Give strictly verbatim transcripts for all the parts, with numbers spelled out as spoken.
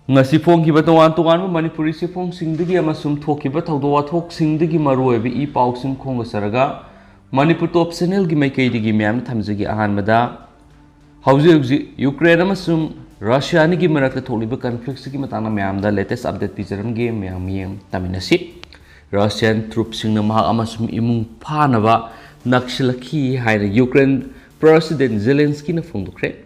ꯉꯁꯤ ꯐꯣꯡꯈꯤꯕ ꯇꯣꯉꯥꯟ ꯇꯣꯉꯥꯟꯕ ꯃꯅꯤꯄꯨꯔꯤ ꯆꯦꯐꯣꯡꯁꯤꯡꯗꯒꯤ ꯑꯃꯁꯨꯡ ꯊꯣꯛꯈꯤꯕ ꯊꯧꯗꯣꯛ ꯋꯥꯊꯣꯛꯁꯤꯡꯗꯒꯤ ꯃꯔꯨꯑꯣꯏꯕ ꯏ ꯄꯥꯎꯁꯤꯡ ꯈꯣꯝꯒꯠꯆꯔꯒ ꯃꯅꯤꯄꯨꯔ ꯇꯣꯞ ꯆꯦꯅꯦꯜꯒꯤ ꯃꯥꯏꯀꯩꯗꯒꯤ ꯃꯌꯥꯝ ꯊꯝꯖꯒꯦ꯫ ꯑꯍꯥꯟꯕꯗ ꯍꯧꯖꯤꯛ ꯍꯧꯖꯤꯛ ꯌꯨꯀ꯭ꯔꯦꯟ ꯑꯃꯁꯨꯡ ꯔꯁꯤꯌꯥ ꯑꯅꯤꯒꯤ ꯃꯔꯛꯇ ꯊꯣꯛꯂꯤꯕ ꯀꯟꯐ꯭ꯂꯤꯛꯁꯤꯒꯤ ꯃꯇꯥꯡꯗ ꯃꯌꯥꯝꯗ ꯂꯦꯇꯦꯁ ꯑꯞꯗꯦꯠ ꯄꯤꯖꯔꯝꯒꯦ꯫ ꯃꯌꯥꯝ ꯃꯤꯠꯌꯦꯡ ꯇꯥꯃꯤꯟꯅꯁꯤ꯫ ꯔꯁꯤꯌꯥꯟ ꯇ꯭ꯔꯨꯞꯁꯤꯡꯅ ꯃꯍꯥꯛ ꯑꯃꯁꯨꯡ ꯏꯃꯨꯡ ꯐꯥꯅꯕ ꯅꯛꯁꯤꯜꯂꯛꯈꯤ ꯍꯥꯏꯅ ꯌꯨꯀ꯭ꯔꯦꯟ ꯄ꯭ꯔꯁꯤꯗꯦꯟ ꯖꯦꯂꯦꯟꯁꯀꯤꯅ ꯐꯣꯡꯗꯣꯛꯈ꯭ꯔꯦ꯫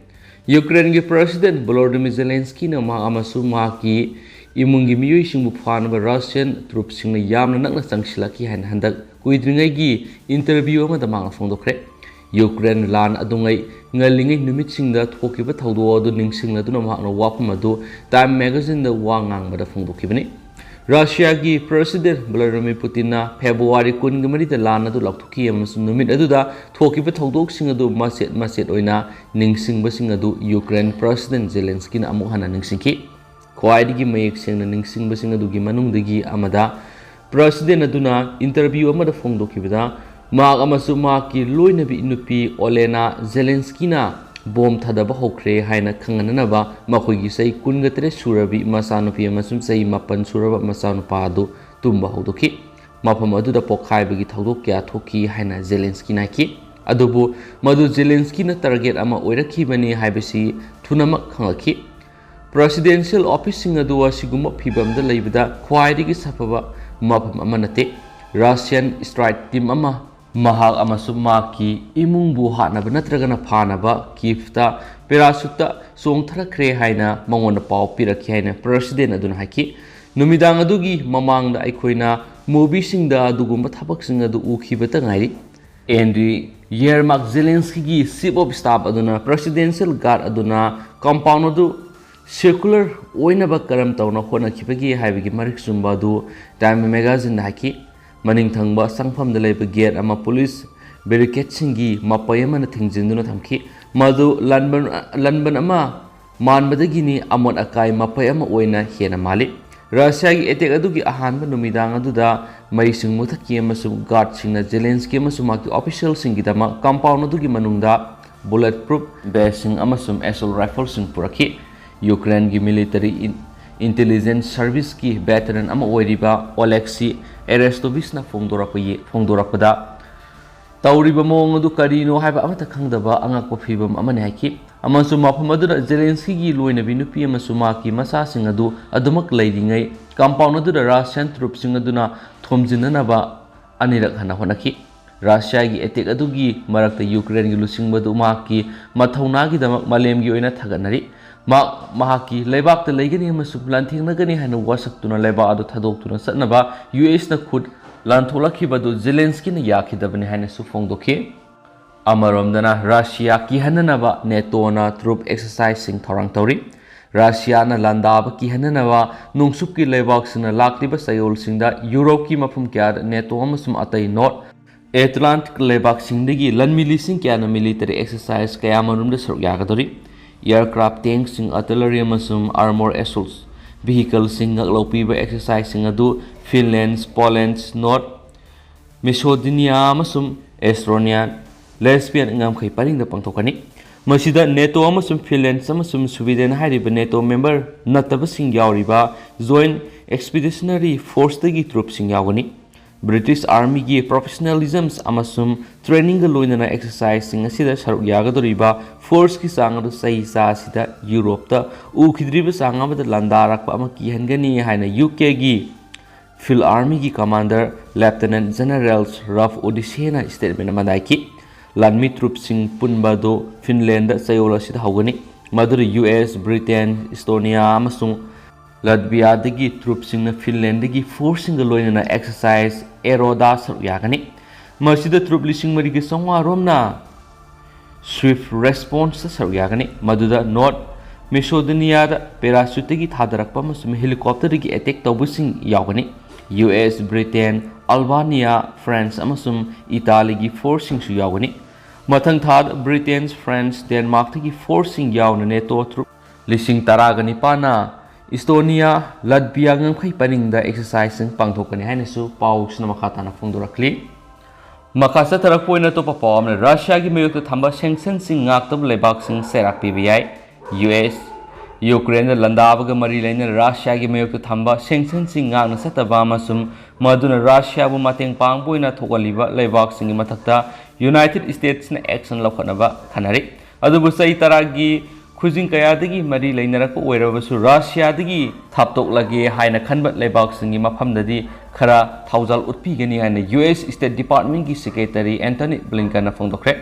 ꯌꯨꯀ꯭ꯔꯦꯟꯒꯤ ꯄ꯭ꯔꯁꯤꯗꯦꯟ ꯚꯣꯂꯣꯗꯤꯃꯤꯔ ꯖꯦꯂꯦꯟꯁꯀꯤꯅ ꯃꯍꯥꯛ ꯑꯃꯁꯨꯡ ꯃꯍꯥꯛꯀꯤ ꯏꯃꯨꯡꯒꯤ ꯃꯤꯑꯣꯏꯁꯤꯡꯕꯨ ꯐꯥꯅꯕ ꯔꯁꯤꯌꯟ ꯇ꯭ꯔꯨꯞꯁꯤꯡꯅ ꯌꯥꯝꯅ ꯅꯛꯅ ꯆꯪꯁꯤꯜꯂꯛꯈꯤ ꯍꯥꯏꯅ ꯍꯟꯗꯛ ꯀꯨꯏꯗ꯭ꯔꯤꯉꯩꯒꯤ ꯏꯟꯇꯔꯚ꯭ꯌꯨ ꯑꯃꯗ ꯃꯍꯥꯛꯅ ꯐꯣꯡꯗꯣꯛꯈ꯭ꯔꯦ꯫ ꯌꯨꯀ꯭ꯔꯦꯟ ꯂꯥꯟ ꯑꯗꯨꯉꯩ ꯉꯜꯂꯤꯉꯩ ꯅꯨꯃꯤꯠꯁꯤꯡꯗ ꯊꯣꯛꯈꯤꯕ ꯊꯧꯗꯣꯛ ꯑꯗꯨ ꯅꯤꯡꯁꯤꯡꯂꯗꯨꯅ ꯃꯍꯥꯛꯅ ꯋꯥꯐꯝ ꯑꯗꯨ ꯇꯥꯏꯝ ꯃꯦꯒꯥꯖꯤꯟꯗ ꯋꯥ ꯉꯥꯡꯕꯗ ꯐꯣꯡꯗꯣꯛꯈꯤꯕꯅꯤ꯫ ꯔꯁꯤꯌꯥꯒꯤ ꯄ꯭ꯔꯁꯤꯗꯦꯟ ꯚ꯭ꯂꯥꯗꯤꯃꯤꯔ ꯄꯨꯇꯤꯟꯅ ꯐꯦꯕ꯭ꯔꯨꯋꯥꯔꯤ ꯀꯨꯟꯒ ꯃꯔꯤꯗ ꯂꯥꯟ ꯑꯗꯨ ꯂꯥꯎꯊꯣꯛꯈꯤ ꯑꯃꯁꯨꯡ ꯅꯨꯃꯤꯠ ꯑꯗꯨꯗ ꯊꯣꯛꯈꯤꯕ ꯊꯧꯗꯣꯛꯁꯤꯡ ꯑꯗꯨ ꯃꯆꯦꯠ ꯃꯆꯦꯠ ꯑꯣꯏꯅ ꯅꯤꯡꯁꯤꯡꯕꯁꯤꯡ ꯑꯗꯨ ꯌꯨꯀ꯭ꯔꯦꯟ ꯄ꯭ꯔꯁꯤꯗꯦꯟ ꯖꯦꯂꯦꯟꯁꯀꯤꯅ ꯑꯃꯨꯛ ꯍꯟꯅ ꯅꯤꯡꯁꯤꯡꯈꯤ꯫ ꯈ꯭ꯋꯥꯏꯗꯒꯤ ꯃꯌꯦꯛ ꯁꯦꯡꯅ ꯅꯤꯡꯁꯤꯡꯕꯁꯤꯡ ꯑꯗꯨꯒꯤ ꯃꯅꯨꯡꯗꯒꯤ ꯑꯃꯗ, ꯄ꯭ꯔꯁꯤꯗꯦꯟ ꯑꯗꯨꯅ ꯏꯟꯇꯔꯚ꯭ꯌꯨ ꯑꯃꯗ ꯐꯣꯡꯗꯣꯛꯈꯤꯕꯗ, ꯃꯍꯥꯛ ꯑꯃꯁꯨꯡ ꯃꯍꯥꯛꯀꯤ ꯂꯣꯏꯅꯕꯤ ꯅꯨꯄꯤ ꯑꯣꯂꯦꯅꯥ ꯖꯦꯂꯦꯟꯁꯀꯤꯅ ꯕꯣꯝ ꯊꯥꯗꯕ ꯍꯧꯈ꯭ꯔꯦ ꯍꯥꯏꯅ ꯈꯪꯍꯟꯅꯅꯕ ꯃꯈꯣꯏꯒꯤ ꯆꯍꯤ ꯀꯨꯟꯒ ꯇꯔꯦꯠ ꯁꯨꯔꯕꯤ ꯃꯆꯥꯅꯨꯄꯤ ꯑꯃꯁꯨꯡ ꯆꯍꯤ ꯃꯥꯄꯟ ꯁꯨꯔꯕ ꯃꯆꯥꯅꯨꯄꯥ ꯑꯗꯨ ꯇꯨꯝꯕ ꯍꯧꯗꯣꯛꯈꯤ꯫ ꯃꯐꯝ ꯑꯗꯨꯗ ꯄꯣꯈꯥꯏꯕꯒꯤ ꯊꯧꯗꯣꯛ ꯀꯌꯥ ꯊꯣꯛꯈꯤ ꯍꯥꯏꯅ ꯖꯦꯂꯦꯟꯁꯀꯤꯅ ꯍꯥꯏꯈꯤ꯫ ꯑꯗꯨꯕꯨ ꯃꯗꯨ ꯖꯦꯂꯦꯟꯁꯀꯤꯅ ꯇꯥꯔꯒꯦꯠ ꯑꯃ ꯑꯣꯏꯔꯛꯈꯤꯕꯅꯤ ꯍꯥꯏꯕꯁꯤ ꯊꯨꯅꯃꯛ ꯈꯪꯂꯛꯈꯤ꯫ ꯄ꯭ꯔꯁꯤꯗꯦꯟꯁꯤꯌꯦꯜ ꯑꯣꯐꯤꯁꯁꯤꯡ ꯑꯗꯨ ꯑꯁꯤꯒꯨꯝꯕ ꯐꯤꯚꯝꯗ ꯂꯩꯕꯗ ꯈ꯭ꯋꯥꯏꯗꯒꯤ ꯁꯥꯐꯕ ꯃꯐꯝ ꯑꯃ ꯅꯠꯇꯦ꯫ ꯔꯁꯤꯌꯟ ꯁ꯭ꯇ꯭ꯔꯥꯏꯛ ꯇꯤꯝ ꯑꯃ ꯃꯍꯥꯛ ꯑꯃꯁꯨꯡ ꯃꯍꯥꯛꯀꯤ ꯏꯃꯨꯡꯕꯨ ꯍꯥꯠꯅꯕ ꯅꯠꯇ꯭ꯔꯒꯅ ꯐꯥꯅꯕ ꯀꯤꯐꯇ ꯄꯦꯔꯥꯁꯨꯠꯇ ꯆꯣꯡꯊꯔꯛꯈ꯭ꯔꯦ ꯍꯥꯏꯅ ꯃꯉꯣꯟꯗ ꯄꯥꯎ ꯄꯤꯔꯛꯈꯤ ꯍꯥꯏꯅ ꯄ꯭ꯔꯁꯤꯗꯦꯟ ꯑꯗꯨꯅ ꯍꯥꯏꯈꯤ꯫ ꯅꯨꯃꯤꯗꯥꯡ ꯑꯗꯨꯒꯤ ꯃꯃꯥꯡꯗ ꯑꯩꯈꯣꯏꯅ ꯃꯨꯚꯤꯁꯤꯡꯗ ꯑꯗꯨꯒꯨꯝꯕ ꯊꯕꯛꯁꯤꯡ ꯑꯗꯨ ꯎꯈꯤꯕꯇ ꯉꯥꯏꯔꯤ꯫ ꯑꯦꯟꯗ꯭ꯔꯤ ꯌꯦꯔꯃꯥꯛ ꯖꯦꯂꯦꯟꯁꯀꯤꯒꯤ ꯆꯤꯐ ꯑꯣꯐ ꯁ꯭ꯇꯥꯐ ꯑꯗꯨꯅ ꯄ꯭ꯔꯁꯤꯗꯦꯟꯁꯤꯌꯦꯜ ꯒꯥꯔꯗ ꯑꯗꯨꯅ ꯀꯝꯄꯥꯎꯟ ꯑꯗꯨ ꯁꯦꯀꯨꯂꯔ ꯑꯣꯏꯅꯕ ꯀꯔꯝ ꯇꯧꯅ ꯍꯣꯠꯅꯈꯤꯕꯒꯦ ꯍꯥꯏꯕꯒꯤ ꯃꯔꯤꯛ ꯆꯨꯝꯕ ꯑꯗꯨ ꯇꯥꯏꯝ ꯃꯦꯒꯥꯖꯤꯟꯗ ꯍꯥꯏꯈꯤ꯫ ꯃꯅꯤꯡꯊꯪꯕ ꯆꯪꯐꯝꯗ ꯂꯩꯕ ꯒꯦꯠ ꯑꯃ ꯄꯨꯂꯤꯁ ꯕꯦꯔꯤꯀꯦꯗꯁꯤꯡꯒꯤ ꯃꯄꯩ ꯑꯃꯅ ꯊꯤꯡꯖꯤꯟꯗꯨꯅ ꯊꯝꯈꯤ꯫ ꯃꯗꯨ ꯂꯥꯟꯕꯟ, ꯂꯥꯟꯕꯟ ꯑꯃ ꯃꯥꯟꯕꯗꯒꯤꯅꯤ, ꯑꯃꯣꯠ ꯑꯀꯥꯏ ꯃꯄꯩ ꯑꯃ ꯑꯣꯏꯅ ꯍꯦꯟꯅ ꯃꯥꯜꯂꯤ꯫ ꯔꯁꯤꯌꯥꯒꯤ ꯑꯦꯇꯦꯛ ꯑꯗꯨꯒꯤ ꯑꯍꯥꯟꯕ ꯅꯨꯃꯤꯗꯥꯡ ꯑꯗꯨꯗ ꯃꯩꯁꯤꯡ ꯃꯨꯊꯠꯈꯤ ꯑꯃꯁꯨꯡ ꯒꯥꯔꯗꯁꯤꯡꯅ ꯖꯦꯂꯦꯟꯁꯀꯤ ꯑꯃꯁꯨꯡ ꯃꯍꯥꯛꯀꯤ ꯑꯣꯐꯤꯁꯤꯌꯦꯜꯁꯤꯡꯒꯤꯗꯃꯛ ꯀꯝꯄꯥꯎꯟ ꯑꯗꯨꯒꯤ ꯃꯅꯨꯡꯗ ꯕꯨꯂꯦꯠ ꯄ꯭ꯔꯨꯐ ꯚꯦꯁꯁꯤꯡ ꯑꯃꯁꯨꯡ ꯑꯦꯁꯣꯜ ꯔꯥꯏꯐꯜꯁꯤꯡ ꯄꯨꯔꯛꯈꯤ꯫ ꯌꯨꯀ꯭ꯔꯦꯟꯒꯤ ꯃꯤꯂꯤꯇꯔꯤ ꯏꯟ-, Intelligence Service-ꯀꯤ veteran ꯑꯃ ꯑꯣꯏꯔꯤꯕ Oleksiy Arestovich-ꯅ ꯐꯣꯡꯗꯣꯔꯛꯄꯒꯤ, ꯐꯣꯡꯗꯣꯔꯛꯄꯗ, "ꯇꯧꯔꯤꯕ ꯃꯑꯣꯡ ꯑꯗꯨ ꯀꯔꯤꯅꯣ ꯍꯥꯏꯕ ꯑꯃꯠꯇ ꯈꯪꯗꯕ ꯑꯉꯛꯄ ꯐꯤꯚꯝ ꯑꯃꯅꯤ" ꯍꯥꯏꯈꯤ꯫ ꯑꯃꯁꯨꯡ ꯃꯐꯝ ꯑꯗꯨꯗ Zelensky-ꯒꯤ ꯂꯣꯏꯅꯕꯤ ꯅꯨꯄꯤ ꯑꯃꯁꯨꯡ ꯃꯍꯥꯛꯀꯤ ꯃꯆꯥꯁꯤꯡ ꯑꯗꯨ ꯑꯗꯨꯃꯛ ꯂꯩꯔꯤꯉꯩ, compound ꯑꯗꯨꯗ Russian troops-ꯁꯤꯡ ꯑꯗꯨꯅ ꯊꯣꯝꯖꯤꯟꯅꯅꯕ ꯑꯅꯤꯔꯛ ꯍꯟꯅ ꯍꯣꯠꯅꯈꯤ꯫ Russia-ꯒꯤ attack ꯑꯗꯨꯒꯤ ꯃꯔꯛꯇ Ukraine-ꯒꯤ ꯂꯨꯆꯤꯡꯕ ꯑꯗꯨ ꯃꯍꯥꯛꯀꯤ ꯃꯊꯧꯅꯥꯒꯤꯗꯃꯛ ꯃꯥꯂꯦꯝꯒꯤ ꯑꯣꯏꯅ ꯊꯥꯒꯠꯅꯔꯤ꯫ ꯃꯍꯥꯛ ꯃꯍꯥꯛꯀꯤ ꯂꯩꯕꯥꯛꯇ ꯂꯩꯒꯅꯤ ꯑꯃꯁꯨꯡ ꯂꯥꯟꯊꯦꯡꯅꯒꯅꯤ ꯍꯥꯏꯅ ꯋꯥꯁꯛꯇꯨꯅ ꯂꯩꯕꯥꯛ ꯑꯗꯨ ꯊꯥꯗꯣꯛꯇꯨꯅ ꯆꯠꯅꯕ U S-ꯅ ꯈꯨꯠ ꯂꯥꯟꯊꯣꯛꯂꯛꯈꯤꯕ ꯑꯗꯨ Zelensky-ꯅ ꯌꯥꯈꯤꯗꯕꯅꯤ ꯍꯥꯏꯅꯁꯨ ꯐꯣꯡꯗꯣꯛꯈꯤ꯫ ꯑꯃꯔꯣꯝꯗꯅ, Russia ꯀꯤꯍꯟꯅꯅꯕ NATO-ꯅ troop exercise-ꯁꯤꯡ ꯊꯧꯔꯥꯡ ꯇꯧꯔꯤ꯫ Russia-ꯅ ꯂꯥꯟꯗꯥꯕ ꯀꯤꯍꯟꯅꯅꯕ ꯅꯣꯡꯆꯨꯞꯀꯤ ꯂꯩꯕꯥꯛꯁꯤꯡꯅ ꯂꯥꯛꯂꯤꯕ ꯆꯌꯣꯜꯁꯤꯡꯗ Europe-ꯀꯤ ꯃꯐꯝ ꯀꯌꯥꯗ NATO ꯑꯃꯁꯨꯡ ꯑꯇꯩ North Atlantic ꯂꯩꯕꯥꯛꯁꯤꯡꯗꯒꯤ ꯂꯥꯟꯃꯤ ꯂꯤꯁꯤꯡ ꯀꯌꯥꯅ military exercise ꯀꯌꯥꯃꯔꯨꯝꯗ ꯁꯔꯨꯛ ꯌꯥꯒꯗꯧꯔꯤ꯫ Aircraft, tank-ꯁꯤꯡ, artillery ꯑꯃꯁꯨꯡ armor assault vehicle-ꯁꯤꯡ ꯉꯥꯛꯂꯧ ꯄꯤꯕ exercise-ꯁꯤꯡ ꯑꯗꯨ Finland, Poland, North Macedonia ꯑꯃꯁꯨꯡ Estonia, Latvia ꯉꯝꯈꯩ ꯄꯔꯤꯡꯗ ꯄꯥꯡꯊꯣꯛꯀꯅꯤ꯫ ꯃꯁꯤꯗ NATO ꯑꯃꯁꯨꯡ Finland ꯑꯃꯁꯨꯡ Sweden ꯍꯥꯏꯔꯤꯕ NATO member ꯅꯠꯇꯕꯁꯤꯡ ꯌꯥꯎꯔꯤꯕ Joint Expeditionary Force-ꯇꯒꯤ troop-ꯁꯤꯡ ꯌꯥꯎꯒꯅꯤ꯫ British Army-ꯒꯤ professionalism ꯑꯃꯁꯨꯡ training-ꯒ ꯂꯣꯏꯅꯅ exercise-ꯁꯤꯡ ꯑꯁꯤꯗ ꯁꯔꯨꯛ ꯌꯥꯒꯗꯧꯔꯤꯕ force-ꯀꯤ ꯆꯥꯡ ꯑꯗꯨ ꯆꯍꯤ ꯆꯥ ꯑꯁꯤꯗ Europe-ꯇ ꯎꯈꯤꯗ꯭ꯔꯤꯕ ꯆꯥꯡ ꯑꯃꯗ ꯂꯥꯟꯗꯥꯔꯛꯄ ꯑꯃ ꯀꯤꯍꯟꯒꯅꯤ ꯍꯥꯏꯅ U K-ꯒꯤ Field Army-ꯒꯤ commander Lieutenant General Ralph Odyssey-ꯅ statement ꯑꯃꯗ ꯍꯥꯏꯈꯤ꯫ ꯂꯥꯟꯃꯤ troop-ꯁꯤꯡ ꯄꯨꯟꯕ ꯑꯗꯨ Finland-ꯗ ꯆꯌꯣꯜ ꯑꯁꯤꯗ ꯍꯧꯒꯅꯤ꯫ ꯃꯗꯨꯗ U S, Britain, Estonia ꯑꯃꯁꯨꯡ Latvia-ꯗꯒꯤ troop-ꯁꯤꯡꯅ Finland-ꯗꯒꯤ force-ꯁꯤꯡꯒ ꯂꯣꯏꯅꯅ exercise Arrow-ꯗ ꯁꯔꯨꯛ ꯌꯥꯒꯅꯤ꯫ ꯃꯁꯤꯗ troop ꯂꯤꯁꯤꯡ ꯃꯔꯤꯒ ꯆꯥꯝꯃꯉꯥ ꯔꯣꯝꯅ Swift Response-ꯇ ꯁꯔꯨꯛ ꯌꯥꯒꯅꯤ, ꯃꯗꯨꯗ North Macedonia-ꯗ parachute-ꯇꯒꯤ ꯊꯥꯗꯔꯛꯄ ꯑꯃꯁꯨꯡ helicopter-ꯗꯒꯤ attack ꯇꯧꯕꯁꯤꯡ ꯌꯥꯎꯒꯅꯤ꯫ U S, Britain, Albania, France ꯑꯃꯁꯨꯡ Italy-ꯒꯤ force-ꯁꯤꯡꯁꯨ ꯌꯥꯎꯒꯅꯤ꯫ ꯃꯊꯪ ꯊꯥꯗ Britain, France, Denmark-ꯇꯒꯤ force-ꯁꯤꯡ ꯌꯥꯎꯅ NATO troop ꯂꯤꯁꯤꯡ ꯇꯔꯥꯒ ꯅꯤꯄꯥꯟꯅ Estonia, Latvia ꯉꯝꯈꯩ ꯄꯔꯤꯡꯗ exercise-ꯁꯤꯡ ꯄꯥꯡꯊꯣꯛꯀꯅꯤ ꯍꯥꯏꯅꯁꯨ ꯄꯥꯎꯁꯤꯅ ꯃꯈꯥ ꯇꯥꯅ ꯐꯣꯡꯗꯣꯔꯛꯂꯤ꯫ ꯃꯈꯥ ꯆꯠꯊꯔꯛꯄ ꯑꯣꯏꯅ ꯑꯇꯣꯞꯄ ꯄꯥꯎ ꯑꯃꯅ, Russia-ꯒꯤ ꯃꯥꯌꯣꯛꯇ ꯊꯝꯕ sanction-ꯁꯤꯡ ꯉꯥꯛꯇꯕ ꯂꯩꯕꯥꯛꯁꯤꯡ ꯆꯩꯔꯥꯛ ꯄꯤꯕ ꯌꯥꯏ꯫ U S, ꯌꯨꯀ꯭ꯔꯦꯟꯗ ꯂꯥꯟꯗꯥꯕꯒ ꯃꯔꯤ ꯂꯩꯅꯅ ꯔꯥꯁꯤꯌꯥꯒꯤ ꯃꯥꯌꯣꯛꯇ ꯊꯝꯕ sanctionꯁꯤꯡ ꯉꯥꯛꯅ ꯆꯠꯇꯕ ꯑꯃꯁꯨꯡ ꯃꯗꯨꯅ ꯔꯥꯁꯤꯌꯥꯕꯨ ꯃꯇꯦꯡ ꯄꯥꯡꯕ ꯑꯣꯏꯅ ꯊꯣꯛꯍꯜꯂꯤꯕ ꯂꯩꯕꯥꯛꯁꯤꯡꯒꯤ ꯃꯊꯛꯇ ꯌꯨꯅꯥꯏꯇꯦꯗ ꯁ꯭ꯇꯦꯠꯁꯅ action ꯂꯧꯈꯠꯅꯕ ꯈꯟꯅꯔꯤ꯫ ꯑꯗꯨꯕꯨ ꯆꯍꯤ ꯇꯔꯥꯒꯤ ꯈꯨꯖꯤꯡ ꯀꯌꯥꯗꯒꯤ ꯃꯔꯤ ꯂꯩꯅꯔꯛꯄ ꯑꯣꯏꯔꯕꯁꯨ ꯔꯥꯁꯤꯌꯥꯗꯒꯤ ꯊꯥꯞꯇꯣꯛꯂꯒꯦ ꯍꯥꯏꯅ ꯈꯟꯕ ꯂꯩꯕꯥꯛꯁꯤꯡꯒꯤ ꯃꯐꯝꯗꯗꯤ ꯈꯔ ꯊꯧꯖꯥꯜ ꯎꯠꯄꯤꯒꯅꯤ ꯍꯥꯏꯅ ꯌꯨ ꯑꯦꯁ State Departmentꯀꯤ Secretary Antony Blinkenꯅ ꯐꯣꯡꯗꯣꯛꯈ꯭ꯔꯦ꯫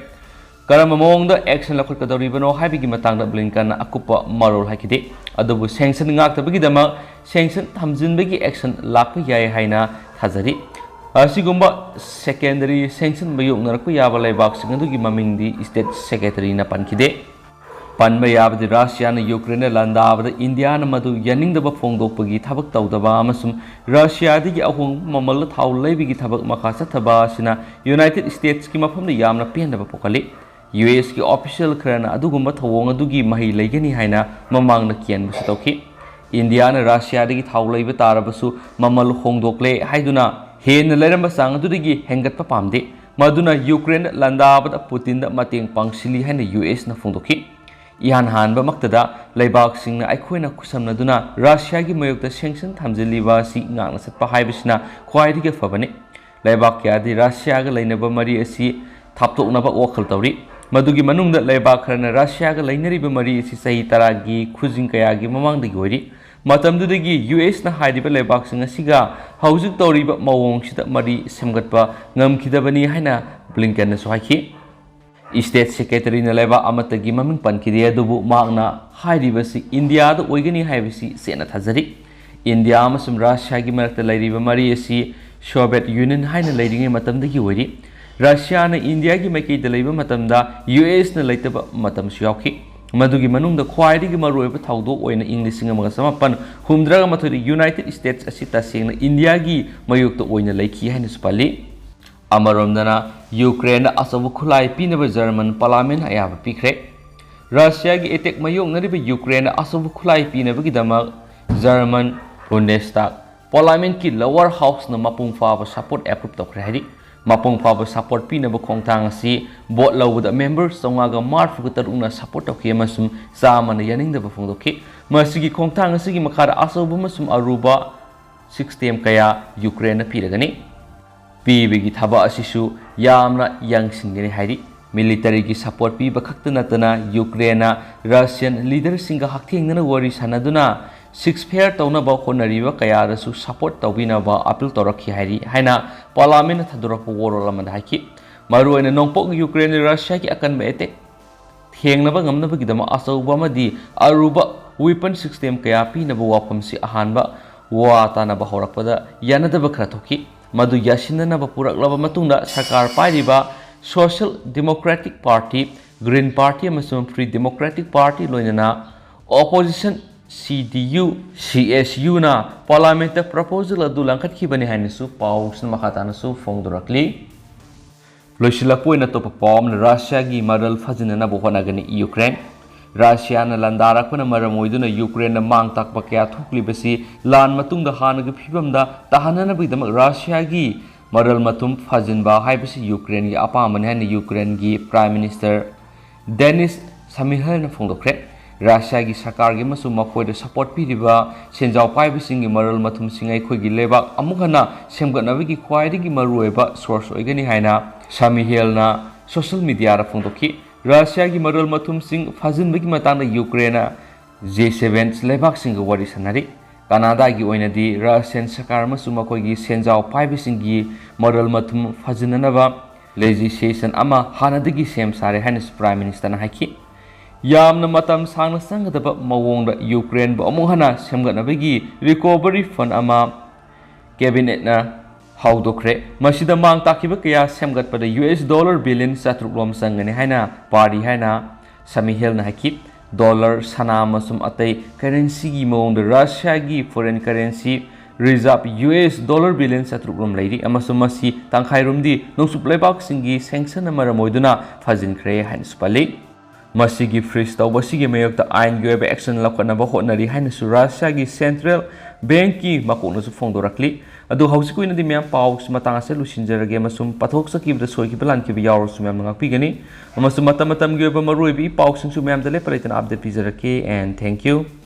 ꯀꯔꯝꯕ ꯃꯑꯣꯡꯗ action ꯂꯧꯈꯠꯀꯗꯧꯔꯤꯕꯅꯣ ꯍꯥꯏꯕꯒꯤ ꯃꯇꯥꯡꯗ Blinkenꯅ ꯑꯀꯨꯞꯄ ꯃꯔꯣꯜ ꯍꯥꯏꯈꯤꯗꯦ꯫ ꯑꯗꯨꯕꯨ sanction ꯉꯥꯛꯇꯕꯒꯤꯗꯃꯛ sanction ꯊꯝꯖꯤꯟꯕꯒꯤ action ꯂꯥꯛꯄ ꯌꯥꯏ ꯍꯥꯏꯅ ꯊꯥꯖꯔꯤ꯫ ꯑꯁꯤꯒꯨꯝꯕ secondary sanction ꯃꯥꯌꯣꯛꯅꯔꯛꯄ ꯌꯥꯕ ꯂꯩꯕꯥꯛꯁꯤꯡ ꯑꯗꯨꯒꯤ ꯃꯃꯤꯡꯗꯤ State Secretaryꯅ ꯄꯟꯈꯤꯗꯦ꯫ ꯄꯟꯕ ꯌꯥꯕꯗꯤ ꯔꯥꯁꯤꯌꯥꯅ ꯌꯨꯀ꯭ꯔꯦꯟꯗ ꯂꯥꯟꯗꯥꯕꯗ ꯏꯟꯗꯤꯌꯥꯅ ꯃꯗꯨ ꯌꯥꯅꯤꯡꯗꯕ ꯐꯣꯡꯗꯣꯛꯄꯒꯤ ꯊꯕꯛ ꯇꯧꯗꯕ ꯑꯃꯁꯨꯡ ꯔꯥꯁꯤꯌꯥꯗꯒꯤ ꯑꯍꯣꯡꯕ ꯃꯃꯜꯗ ꯊꯥꯎ ꯂꯩꯕꯒꯤ ꯊꯕꯛ ꯃꯈꯥ ꯆꯠꯊꯕ ꯑꯁꯤꯅ ꯌꯨꯅꯥꯏꯇꯦꯗ ꯁ꯭ꯇꯦꯠꯁꯀꯤ ꯃꯐꯝꯗ ꯌꯥꯝꯅ ꯄꯦꯟꯗꯕ ꯄꯣꯛꯍꯜꯂꯤ꯫ ꯌꯨ ꯑꯦꯁꯀꯤ official ꯈꯔꯅ ꯑꯗꯨꯒꯨꯝꯕ ꯊꯧꯑꯣꯡ ꯑꯗꯨꯒꯤ ꯃꯍꯩ ꯂꯩꯒꯅꯤ ꯍꯥꯏꯅ ꯃꯃꯥꯡꯗ ꯀꯤꯍꯟꯕꯁꯨ ꯇꯧꯈꯤ꯫ ꯏꯟꯗꯤꯌꯥꯅ ꯔꯥꯁꯤꯌꯥꯗꯒꯤ ꯊꯥꯎ ꯂꯩꯕ ꯇꯥꯔꯕꯁꯨ ꯃꯃꯜ ꯍꯣꯡꯗꯣꯛꯂꯦ ꯍꯥꯏꯗꯨꯅ ꯍꯦꯟꯅ ꯂꯩꯔꯝꯕ ꯆꯥꯡ ꯑꯗꯨꯗꯒꯤ ꯍꯦꯟꯒꯠꯄ ꯄꯥꯝꯗꯦ꯫ ꯃꯗꯨꯅ ꯌꯨꯀ꯭ꯔꯦꯟꯗ ꯂꯥꯟꯗꯥꯕꯗ ꯄꯨꯇꯤꯟꯗ ꯃꯇꯦꯡ ꯄꯥꯡꯁꯤꯜꯂꯤ ꯍꯥꯏꯅ ꯌꯨ ꯑꯦꯁꯅ ꯐꯣꯡꯗꯣꯛꯈꯤ꯫ ꯏꯍꯥꯟ ꯍꯥꯟꯕꯃꯛꯇꯗ ꯂꯩꯕꯥꯛꯁꯤꯡꯅ ꯑꯩꯈꯣꯏꯅ ꯈꯨꯠꯁꯝꯅꯗꯨꯅ ꯔꯥꯁꯤꯌꯥꯒꯤ ꯃꯥꯌꯣꯛꯇ sanction ꯊꯝꯖꯤꯜꯂꯤꯕ ꯑꯁꯤ ꯉꯥꯛꯅ ꯆꯠꯄ ꯍꯥꯏꯕꯁꯤꯅ ꯈ꯭ꯋꯥꯏꯗꯒꯤ ꯐꯕꯅꯤ꯫ ꯂꯩꯕꯥꯛ ꯀꯌꯥꯗꯤ ꯔꯥꯁꯤꯌꯥꯒ ꯂꯩꯅꯕ ꯃꯔꯤ ꯑꯁꯤ ꯊꯥꯞꯇꯣꯛꯅꯕ ꯋꯥꯈꯜ ꯇꯧꯔꯤ꯫ ꯃꯗꯨꯒꯤ ꯃꯅꯨꯡꯗ ꯂꯩꯕꯥꯛ ꯈꯔꯅ ꯔꯥꯁꯤꯌꯥꯒ ꯂꯩꯅꯔꯤꯕ ꯃꯔꯤ ꯑꯁꯤ ꯆꯍꯤ ꯇꯔꯥꯒꯤ ꯈꯨꯖꯤꯡ ꯀꯌꯥꯒꯤ ꯃꯃꯥꯡꯗꯒꯤ ꯑꯣꯏꯔꯤ꯫ ꯃꯇꯝꯗꯨꯗꯒꯤ ꯌꯨ ꯑꯦꯁꯅ ꯍꯥꯏꯔꯤꯕ ꯂꯩꯕꯥꯛꯁꯤꯡ ꯑꯁꯤꯒ ꯍꯧꯖꯤꯛ ꯇꯧꯔꯤꯕ ꯃꯑꯣꯡꯁꯤꯗ ꯃꯔꯤ ꯁꯦꯝꯒꯠꯄ ꯉꯝꯈꯤꯗꯕꯅꯤ ꯍꯥꯏꯅ ꯕ꯭ꯂꯤꯡꯀꯟꯅꯁꯨ ꯍꯥꯏꯈꯤ꯫ State Secretaryꯅ ꯂꯩꯕꯥꯛ ꯑꯃꯠꯇꯒꯤ ꯃꯃꯤꯡ ꯄꯟꯈꯤꯗꯦ, ꯑꯗꯨꯕꯨ ꯃꯍꯥꯛꯅ ꯍꯥꯏꯔꯤꯕꯁꯤ ꯏꯟꯗꯤꯌꯥꯗ ꯑꯣꯏꯒꯅꯤ ꯍꯥꯏꯕꯁꯤ ꯆꯦꯠꯅ ꯊꯥꯖꯔꯤ꯫ ꯏꯟꯗꯤꯌꯥ ꯑꯃꯁꯨꯡ ꯔꯥꯁꯤꯌꯥꯒꯤ ꯃꯔꯛꯇ ꯂꯩꯔꯤꯕ ꯃꯔꯤ ꯑꯁꯤ Soviet Union ꯍꯥꯏꯅ ꯂꯩꯔꯤꯉꯩ ꯃꯇꯝꯗꯒꯤ ꯑꯣꯏꯔꯤ꯫ ꯔꯥꯁꯤꯌꯥꯅ ꯏꯟꯗꯤꯌꯥꯒꯤ ꯃꯥꯏꯀꯩꯗ ꯂꯩꯕ ꯃꯇꯝꯗ ꯌꯨ ꯑꯦꯁꯅ ꯂꯩꯇꯕ ꯃꯇꯝꯁꯨ ꯌꯥꯎꯈꯤ꯫ ꯃꯗꯨꯒꯤ ꯃꯅꯨꯡꯗ ꯈ꯭ꯋꯥꯏꯗꯒꯤ ꯃꯔꯨꯑꯣꯏꯕ ꯊꯧꯗꯣꯛ ꯑꯣꯏꯅ ꯏꯪ ꯂꯤꯁꯤꯡ ꯑꯃꯒ ꯆꯃꯥꯄꯟ ꯍꯨꯝꯗ꯭ꯔꯥꯒ ꯃꯥꯊꯣꯏꯗ ꯌꯨꯅꯥꯏꯇꯦꯗ ꯁ꯭ꯇꯦꯠꯁ ꯑꯁꯤ ꯇꯁꯦꯡꯅ ꯏꯟꯗꯤꯌꯥꯒꯤ ꯃꯥꯌꯣꯛꯇ ꯑꯣꯏꯅ ꯂꯩꯈꯤ ꯍꯥꯏꯅꯁꯨ ꯄꯜꯂꯤ꯫ ꯑꯃꯔꯣꯝꯗꯅ, ꯌꯨꯀ꯭ꯔꯦꯟꯗ ꯑꯆꯧꯕ ꯈꯨꯠꯂꯥꯏ ꯄꯤꯅꯕ ꯖꯔꯃꯟ ꯄꯥꯔꯂꯥꯃꯦꯟ ꯑꯌꯥꯕ ꯄꯤꯈ꯭ꯔꯦ꯫ ꯔꯥꯁꯤꯌꯥꯒꯤ attack ꯃꯥꯌꯣꯛꯅꯔꯤꯕ ꯌꯨꯀ꯭ꯔꯦꯟꯗ ꯑꯆꯧꯕ ꯈꯨꯠꯂꯥꯏ ꯄꯤꯅꯕꯒꯤꯗꯃꯛ ꯖꯔꯃꯟ Bundestag ꯄꯥꯔꯂꯥꯃꯦꯟꯀꯤ lower houseꯅ ꯃꯄꯨꯡ ꯐꯥꯕ support approve ꯇꯧꯈ꯭ꯔꯦ ꯍꯥꯏꯔꯤ꯫ ꯃꯄꯨꯡ ꯐꯥꯕ support ꯄꯤꯅꯕ ꯈꯣꯡꯊꯥꯡ ꯑꯁꯤ vote ꯂꯧꯕꯗ member ꯆꯥꯝꯃꯉꯥꯒ ꯃꯔꯤꯐꯨꯇꯔꯨꯛꯅ support ꯇꯧꯈꯤ ꯑꯃꯁꯨꯡ ꯆꯥꯝꯃꯅ ꯌꯥꯅꯤꯡꯗꯕ ꯐꯣꯡꯗꯣꯛꯈꯤ꯫ ꯃꯁꯤꯒꯤ ꯈꯣꯡꯊꯥꯡ ꯑꯁꯤꯒꯤ ꯃꯈꯥꯗ ꯑꯆꯧꯕ ꯑꯃꯁꯨꯡ ꯑꯔꯨꯕ ꯁꯤꯁꯇꯦꯝ ꯀꯌꯥ ꯌꯨꯀ꯭ꯔꯦꯟꯅ ꯄꯤꯔꯒꯅꯤ꯫ ꯄꯤꯕꯒꯤ ꯊꯕꯛ ꯑꯁꯤꯁꯨ ꯌꯥꯝꯅ ꯌꯦꯡꯁꯤꯟꯒꯅꯤ ꯍꯥꯏꯔꯤ꯫ Militaryꯒꯤ support ꯄꯤꯕ ꯈꯛꯇ ꯅꯠꯇꯅ ꯌꯨꯀ꯭ꯔꯦꯟꯅ Russian leaderꯁꯤꯡꯒ ꯍꯛꯊꯦꯡꯅꯅ ꯋꯥꯔꯤ ꯁꯥꯟꯅꯗꯨꯅ ceasefire ꯇꯧꯅꯕ ꯍꯣꯠꯅꯔꯤꯕ ꯀꯌꯥꯗꯁꯨ support ꯇꯧꯕꯤꯅꯕ appeal ꯇꯧꯔꯛꯈꯤ ꯍꯥꯏꯔꯤ ꯍꯥꯏꯅ parliamentꯅ ꯊꯥꯗꯣꯔꯛꯄ ꯋꯥꯔꯣꯜ ꯑꯃꯗ ꯍꯥꯏꯈꯤ꯫ ꯃꯔꯨꯑꯣꯏꯅ ꯅꯣꯡꯄꯣꯛ ꯌꯨꯀ꯭ꯔꯦꯟꯅ Russiaꯒꯤ ꯑꯀꯟꯕ attack ꯊꯦꯡꯅꯕ ꯉꯝꯅꯕꯒꯤꯗꯃꯛ ꯑꯆꯧꯕ ꯑꯃꯗꯤ ꯑꯔꯨꯕ weapon system ꯀꯌꯥ ꯄꯤꯅꯕ ꯋꯥꯐꯝꯁꯤ ꯑꯍꯥꯟꯕ ꯋꯥ ꯇꯥꯅꯕ ꯍꯧꯔꯛꯄꯗ ꯌꯥꯅꯗꯕ ꯈꯔ ꯊꯣꯛꯈꯤ꯫ ꯃꯗꯨ ꯌꯥꯁꯤꯟꯅꯅꯕ ꯄꯨꯔꯛꯂꯕ ꯃꯇꯨꯡꯗ ꯁꯔꯀꯥꯔ ꯄꯥꯏꯔꯤꯕ Social Democratic Party, Green Party ꯑꯃꯁꯨꯡ Free Democratic Party ꯂꯣꯏꯅꯅ opposition CDU, CSUꯅ parliamentꯇ proposal ꯑꯗꯨ ꯂꯪꯈꯠꯈꯤꯕꯅꯤ ꯍꯥꯏꯅꯁꯨ ꯄꯥꯎꯁꯤꯅ ꯃꯈꯥ ꯇꯥꯅꯁꯨ ꯐꯣꯡꯗꯣꯔꯛꯂꯤ꯫ ꯂꯣꯏꯁꯤꯜꯂꯛꯄ ꯑꯣꯏꯅ ꯑꯇꯣꯞꯄ ꯄꯥꯎ ꯑꯃꯅ Russiaꯒꯤ ꯃꯔꯜ ꯐꯥꯖꯤꯟꯅꯅꯕ ꯍꯣꯠꯅꯒꯅꯤ ꯌꯨꯀ꯭ꯔꯦꯟ꯫ Russiaꯅ ꯂꯥꯟꯗꯥꯔꯛꯄꯅ ꯃꯔꯝ ꯑꯣꯏꯗꯨꯅ ꯌꯨꯀ꯭ꯔꯦꯟꯗ ꯃꯥꯡ ꯇꯥꯛꯄ ꯀꯌꯥ ꯊꯣꯛꯂꯤꯕꯁꯤ ꯂꯥꯟ ꯃꯇꯨꯡꯗ ꯍꯥꯟꯅꯒꯤ ꯐꯤꯕꯝꯗ ꯇꯥꯍꯟꯅꯅꯕꯒꯤꯗꯃꯛ Russiaꯒꯤ ꯃꯔꯜ ꯃꯊꯨꯝ ꯐꯥꯖꯤꯟꯕ ꯍꯥꯏꯕꯁꯤ ꯌꯨꯀ꯭ꯔꯦꯟꯒꯤ ꯑꯄꯥꯝꯕꯅꯤ ꯍꯥꯏꯅ ꯌꯨꯀ꯭ꯔꯦꯟꯒꯤ Prime Minister Denys Shmyhalꯅ ꯐꯣꯡꯗꯣꯛꯈ꯭ꯔꯦ꯫ Russiaꯒꯤ ꯁꯔꯀꯥꯔꯒꯤ ꯑꯃꯁꯨꯡ ꯃꯈꯣꯏꯗ support ꯄꯤꯔꯤꯕ ꯁꯦꯟꯖꯥꯎ ꯄꯥꯏꯕꯁꯤꯡꯒꯤ ꯃꯔꯜ ꯃꯊꯨꯝꯁꯤꯡ ꯑꯩꯈꯣꯏꯒꯤ ꯂꯩꯕꯥꯛ ꯑꯃꯨꯛ ꯍꯟꯅ ꯁꯦꯝꯒꯠꯅꯕꯒꯤ ꯈ꯭ꯋꯥꯏꯗꯒꯤ ꯃꯔꯨꯑꯣꯏꯕ source ꯑꯣꯏꯒꯅꯤ ꯍꯥꯏꯅ Shmyhalꯅ social mediaꯗ ꯐꯣꯡꯗꯣꯛꯈꯤ꯫ Russiaꯒꯤ ꯃꯔꯜ ꯃꯊꯨꯝꯁꯤꯡ ꯐꯥꯖꯤꯟꯕꯒꯤ ꯃꯇꯥꯡꯗ ꯌꯨꯀ꯭ꯔꯦꯟꯅ G seven ꯂꯩꯕꯥꯛꯁꯤꯡꯒ ꯋꯥꯔꯤ ꯁꯥꯟꯅꯔꯤ꯫ ꯀꯅꯥꯗꯥꯒꯤ ꯑꯣꯏꯅꯗꯤ Russian ꯁꯔꯀꯥꯔ ꯑꯃꯁꯨꯡ ꯃꯈꯣꯏꯒꯤ ꯁꯦꯟꯖꯥꯎ ꯄꯥꯏꯕꯁꯤꯡꯒꯤ ꯃꯔꯜ ꯃꯊꯨꯝ ꯐꯥꯖꯤꯟꯅꯅꯕ legislation ꯑꯃ ꯍꯥꯟꯅꯗꯒꯤ ꯁꯦꯝ ꯁꯥꯔꯦ ꯍꯥꯏꯅꯁꯨ Prime Ministerꯅ ꯍꯥꯏꯈꯤ꯫ ꯌꯥꯝꯅ ꯃꯇꯝ ꯁꯥꯡꯅ ꯆꯪꯒꯗꯕ ꯃꯑꯣꯡꯗ ꯌꯨꯀ꯭ꯔꯦꯟꯕꯨ ꯑꯃꯨꯛ ꯍꯟꯅ ꯁꯦꯝꯒꯠꯅꯕꯒꯤ recovery fund ꯑꯃ cabinetꯅ ꯍꯧꯗꯣꯛꯈ꯭ꯔꯦ꯫ ꯃꯁꯤꯗ ꯃꯥꯡ ꯇꯥꯛꯈꯤꯕ ꯀꯌꯥ ꯁꯦꯝꯒꯠꯄꯗ US dollar billion ꯆꯥꯇ꯭ꯔꯨꯛ ꯔꯣꯝ ꯆꯪꯒꯅꯤ ꯍꯥꯏꯅ ꯄꯥꯔꯤ ꯍꯥꯏꯅ Shmyhalꯅ ꯍꯥꯏꯈꯤ꯫ Dollar, ꯁꯅꯥ ꯑꯃꯁꯨꯡ ꯑꯇꯩ currencyꯒꯤ ꯃꯑꯣꯡꯗ Russiaꯒꯤ foreign currency reserve US dollar billion ꯆꯥꯇ꯭ꯔꯨꯛ ꯔꯣꯝ ꯂꯩꯔꯤ ꯑꯃꯁꯨꯡ ꯃꯁꯤ ꯇꯪꯈꯥꯏꯔꯣꯝꯗꯤ ꯅꯣꯡꯆꯨꯞ ꯂꯩꯕꯥꯛꯁꯤꯡꯒꯤ sanctionꯅ ꯃꯔꯝ ꯑꯣꯏꯗꯨꯅ ꯐꯥꯖꯤꯟꯈ꯭ꯔꯦ ꯍꯥꯏꯅꯁꯨ ꯄꯜꯂꯤ꯫ ꯃꯁꯤꯒꯤ freeze ꯇꯧꯕ ꯑꯁꯤꯒꯤ ꯃꯥꯌꯣꯛꯇ ꯑꯥꯏꯟꯒꯤ ꯑꯣꯏꯕ action ꯂꯧꯈꯠꯅꯕ ꯍꯣꯠꯅꯔꯤ ꯍꯥꯏꯅꯁꯨ Russiaꯒꯤ central bankꯀꯤ ꯃꯀꯣꯛꯅꯁꯨ ꯐꯣꯡꯗꯣꯔꯛꯂꯤ꯫ ꯑꯗꯣ ꯍꯧꯖꯤꯛꯀꯤ ꯑꯣꯏꯅꯗꯤ ꯃꯌꯥꯝ ꯄꯥꯎꯁ ꯃꯇꯥꯡ ꯑꯁꯤꯗ ꯂꯣꯏꯁꯤꯟꯖꯔꯒꯦ, ꯑꯃꯁꯨꯡ ꯄꯥꯊꯣꯛꯆꯈꯤꯕꯗ ꯁꯣꯏꯈꯤꯕ ꯂꯥꯟꯈꯤꯕ ꯌꯥꯎꯔꯁꯨ ꯃꯌꯥꯝꯅ ꯉꯥꯛꯄꯤꯒꯅꯤ, ꯑꯃꯁꯨꯡ ꯃꯇꯝ ꯃꯇꯝꯒꯤ ꯑꯣꯏꯕ ꯃꯔꯨꯑꯣꯏꯕ ꯏ ꯄꯥꯎꯁꯤꯡꯁꯨ ꯃꯌꯥꯝꯗ ꯂꯦꯞꯄ ꯂꯩꯇꯅ update ꯄꯤꯖꯔꯛꯀꯦ꯫ And thank you.